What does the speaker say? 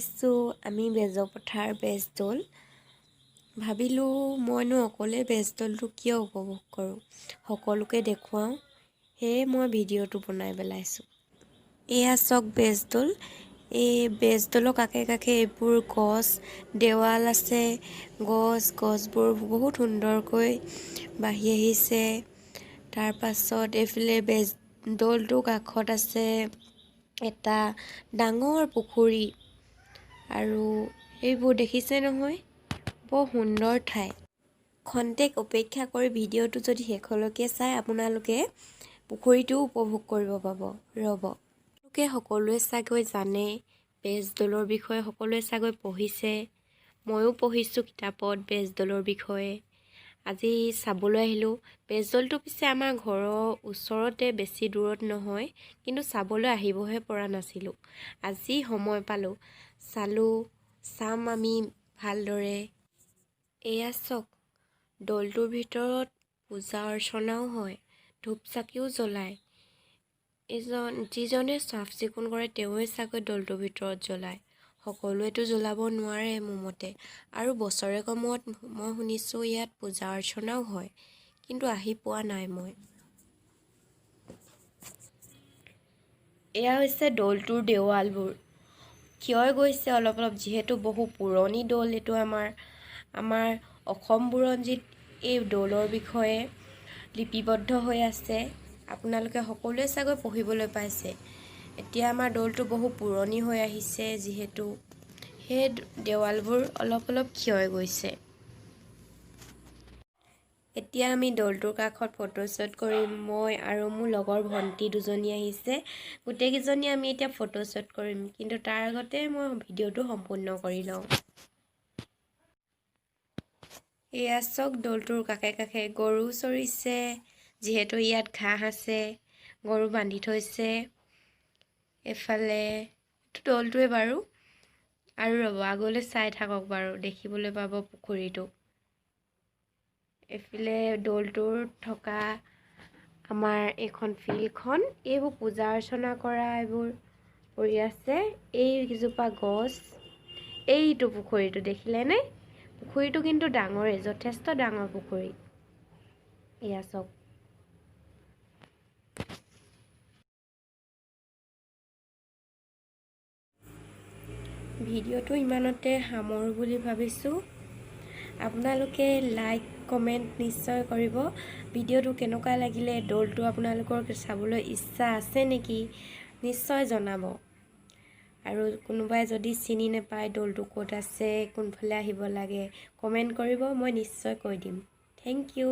আহিছোঁ আমি বেজপথাৰ বেজদৌল। ভাবিলোঁ মইনো অকলে বেজদৌলটো কিয় উপভোগ কৰোঁ, সকলোকে দেখুৱাওঁ, সেয়ে মই ভিডিঅ'টো বনাই পেলাইছোঁ। এয়া চাওক বেজদৌল। এই বেজদৌলৰ কাষে কাষে এইবোৰ গছ, দেৱাল আছে, গছবোৰ বহুত সুন্দৰকৈ বাঢ়ি আহিছে। তাৰপাছত এইফালে বেজদৌলটোৰ কাষত আছে এটা ডাঙৰ পুখুৰী। আৰু এইবোৰ দেখিছে নহয়, বৰ সুন্দৰ ঠাই। খন্তেক অপেক্ষা কৰি ভিডিঅ'টো যদি শেষলৈকে চাই আপোনালোকে পুখুৰীটোও উপভোগ কৰিব পাব। ৰ'ব, আপোনালোকে সকলোৱে চাগৈ জানে বেজদৌলৰ বিষয়ে, সকলোৱে চাগৈ পঢ়িছে, ময়ো পঢ়িছোঁ কিতাপত বেজদৌলৰ বিষয়ে। আজি চাবলৈ আহিলোঁ। বেজদৌলটো পিছে আমাৰ ঘৰৰ ওচৰতে, বেছি দূৰত নহয়, কিন্তু চাবলৈ আহিবহে পৰা নাছিলোঁ। আজি সময় পালোঁ, চালোঁ, চাম আমি ভালদৰে। এয়া চাওক, দৌলটোৰ ভিতৰত পূজা অৰ্চনাও হয়, ধূপ চাকিও জ্বলায়। যিজনে চাফ চিকুণ কৰে তেওঁৱে চাগৈ দৌলটোৰ ভিতৰত জ্বলায়, সকলোৱেতো জ্বলাব নোৱাৰে মোৰ মতে। আৰু বছৰেকৰ মূৰত মই শুনিছোঁ ইয়াত পূজা অৰ্চনাও হয়, কিন্তু আহি পোৱা নাই মই। এয়া হৈছে দৌলটোৰ দেৱালবোৰ, ক্ষয় গৈছে অলপ অলপ, যিহেতু বহু পুৰণি দৌল এইটো। আমাৰ আমাৰ অসম বুৰঞ্জীত এই দৌলৰ বিষয়ে লিপিবদ্ধ হৈ আছে, আপোনালোকে সকলোৱে চাগৈ পঢ়িবলৈ পাইছে। এতিয়া আমাৰ দৌলটো বহু পুৰণি হৈ আহিছে যিহেতু, সেই দেৱালবোৰ অলপ অলপ ক্ষয় গৈছে। এতিয়া আমি দৌলটোৰ কাষত ফটোশ্বুট কৰিম। মই আৰু মোৰ লগৰ ভণ্টি দুজনী আহিছে, গোটেইকেইজনী আমি এতিয়া ফটোশ্বুট কৰিম। কিন্তু তাৰ আগতে মই ভিডিঅ'টো সম্পূৰ্ণ কৰি লওঁ। এয়া চাওক, দৌলটোৰ কাষে কাষে গৰু চৰিছে, যিহেতু ইয়াত ঘাঁহ আছে, গৰু বান্ধি থৈছে। এইফালে এইটো দৌলটোৱে বাৰু। আৰু ৰ'ব, আগলৈ চাই থাকক বাৰু, দেখিবলৈ পাব পুখুৰীটো। এইফালে দৌলটোৰ থকা আমাৰ এইখন ফিল্ডখন, এইবোৰ পূজা অৰ্চনা কৰা এইবোৰ কৰি আছে। এইকেইজোপা গছ, এইটো পুখুৰীটো দেখিলেনে? পুখুৰীটো কিন্তু ডাঙৰেই, যথেষ্ট ডাঙৰ পুখুৰী। এয়া চাওক। ভিডিঅ'টো ইমানতে সামৰোঁ বুলি ভাবিছোঁ। আপোনালোকে লাইক কমেণ্ট নিশ্চয় কৰিব। ভিডিঅ'টো কেনেকুৱা লাগিলে, দৌলটো আপোনালোকৰ চাবলৈ ইচ্ছা আছে নেকি, নিশ্চয় জনাব। আৰু কোনোবাই যদি চিনি নাপায় দৌলটো ক'ত আছে, কোনফালে আহিব লাগে, কমেণ্ট কৰিব, মই নিশ্চয় কৈ দিম। Thank you.